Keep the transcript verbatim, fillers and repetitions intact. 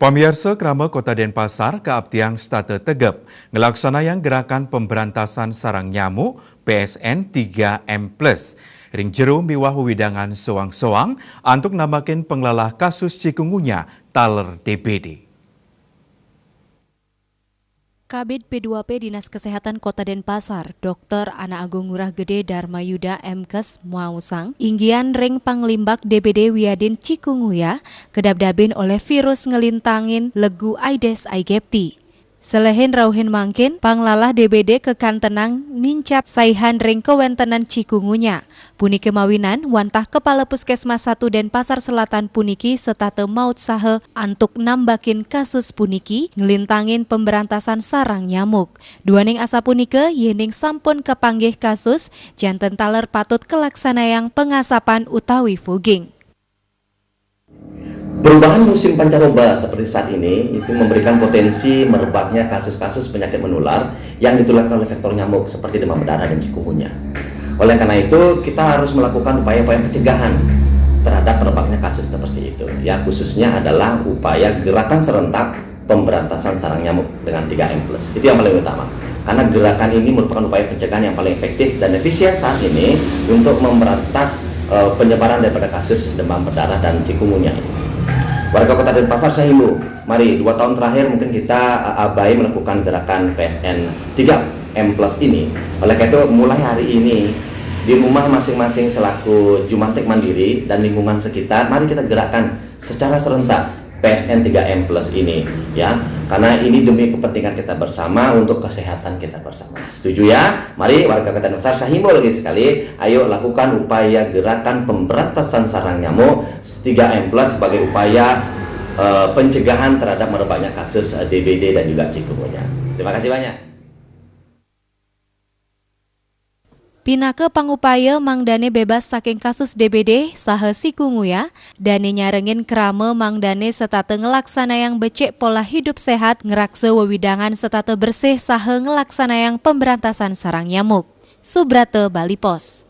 Pamiarsa, krama Kota Denpasar kaaptiang setata tegep nglaksanayang gerakan pemberantasan sarang nyamuk, P S N tiga M plus, ring jero miwah wewidangan soang-soang antuk nambakin panglalah kasus chikungunya taler D B D. Kabid P dua P Dinas Kesehatan Kota Denpasar, Dokter Ana Agung Ngurah Gede Dharma Yuda M Kes maosang, inggihan ring panglimbak D B D wiadin chikungunya kadabdabin olih virus nglintangin legu Aedes aegypti. Selehin rauhin mangkin, panglalah D B D kakantenang nincap saihan ring kawentenan chikungunya. Puniki mawinan, wantah Kepala Puskesmas satu Denpasar Selatan puniki setata mautsaha antuk nambakin kasus puniki, nglintangin pemberantasan sarang nyamuk. Duaning asapunika, yening sampun kapanggih kasus, janten taler patut kalaksanayang pengasapan utawi fogging. Perubahan musim pancaroba seperti saat ini itu memberikan potensi merebaknya kasus-kasus penyakit menular yang ditularkan oleh vektor nyamuk seperti demam berdarah dan chikungunya. Oleh karena itu, kita harus melakukan upaya-upaya pencegahan terhadap merebaknya kasus seperti itu. Ya, khususnya adalah upaya gerakan serentak pemberantasan sarang nyamuk dengan tiga M plus. Itu yang paling utama. Karena gerakan ini merupakan upaya pencegahan yang paling efektif dan efisien saat ini untuk memberantas eh, penyebaran daripada kasus demam berdarah dan chikungunya ini. Warga Kota Denpasar, saya himbau, mari, dua tahun terakhir mungkin kita eh, abai melakukan gerakan P S N tiga M plus ini. Oleh karena itu, mulai hari ini, di rumah masing-masing selaku jumantik mandiri dan lingkungan sekitar, mari kita gerakkan secara serentak P S N tiga M plus ini, ya. Karena ini demi kepentingan kita bersama, untuk kesehatan kita bersama. Setuju, ya? Mari, warga Kota Denpasar, saya himbau lagi sekali, ayo lakukan upaya gerakan pemberantasan sarang nyamuk tiga M plus sebagai upaya eh, pencegahan terhadap merebaknya kasus eh, D B D dan juga chikungunya. Terima kasih banyak. Pinaka pangupaya mangdane bebas saking kasus D B D saha chikungunya, dane nyarengin krama mangdane setata nglaksanayang becik pola hidup sehat, ngraksa wewidangan setata bersih saha nglaksanayang pemberantasan sarang nyamuk. Subrata, Bali Post.